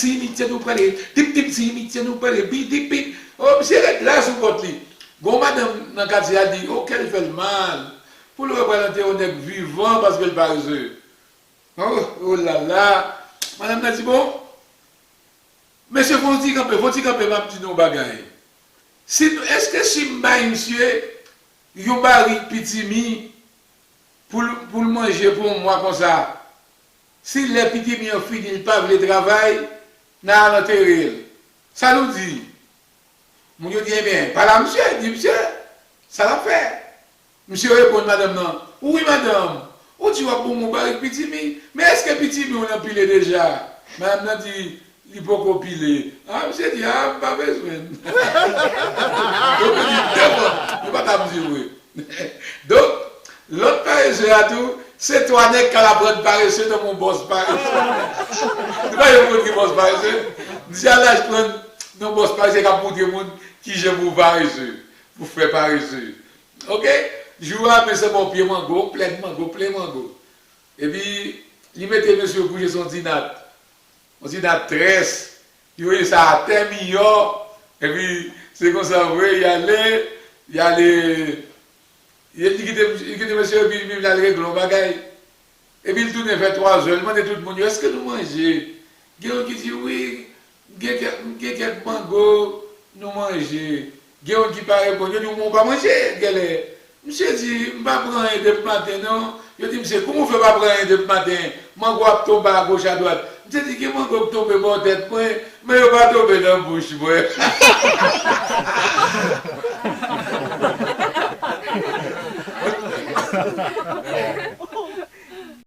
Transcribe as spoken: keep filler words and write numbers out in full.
si imitye nou prale, dip dip si imitye nou prale, bi dip bi. Oh, misye ret la sou pòt li. Gon madanm nan katye a di, oh, kè l fè l mal. Pou l wè pral antere yon nèg vivan paske l parese. Oh, oh la la. Madanm nan di, bon, mesye, fè yon ti kanpe, fè yon ti kanpe, m ap di nou yon bagay. Si nou, èske si m bay misye yon barik pitimi pou l, pou l manje pou yon mwa konsa, si lè pitimi an fini, l pa vle travay, n a al antere l. Sa nou di? Moun yo di, ebyen, pale a misye, di misye, sa l ap fè. Misye reponn madanm nan, wi madanm, ou di w ap ban m yon barik pitimi, men èske pitimi w nan pile deja? Madanm nan di, li poko pile. A, misye di, a, m pa bezwen l. Donk, li di, devan, nou pa ta di vre. Donk, lòt parese a tou, se twa nèg k al aprann parese nan yon bòs parese. Nou pa janm konn ki bòs parese? Misye al aprann nan yon bòs parese k ap montre moun kijan pou parese, pou fè parese. Oke? Jou a, men se bon pye mango, plèn mango, plen mango. Epi, li mete mesye yo kouche sou yon ti nat. Yon ti nat très. Li voye sa atè miyò. Epi, se konsa vre, y ale, y ale. Li kite, li kite mesye yo, epi li al regle yon bagay. Epi l tounen vè twa zè, l mande tout moun yo, èske nou manje? Gen youn ki di, wi, gen kèk, gen kèk mango nou manje. Gen youn ki pa reponn, yo di, ou pa manje, gèlè. Misye di, m pa pran anyen depi maten, non. Yo di, misye, kouman w fè pa pran anyen depi maten? Mango ap tonbe agoch adwat. Misye di, gen mango k tonbe bò tèt mwen, men yo pa tonbe nan bouch mwen.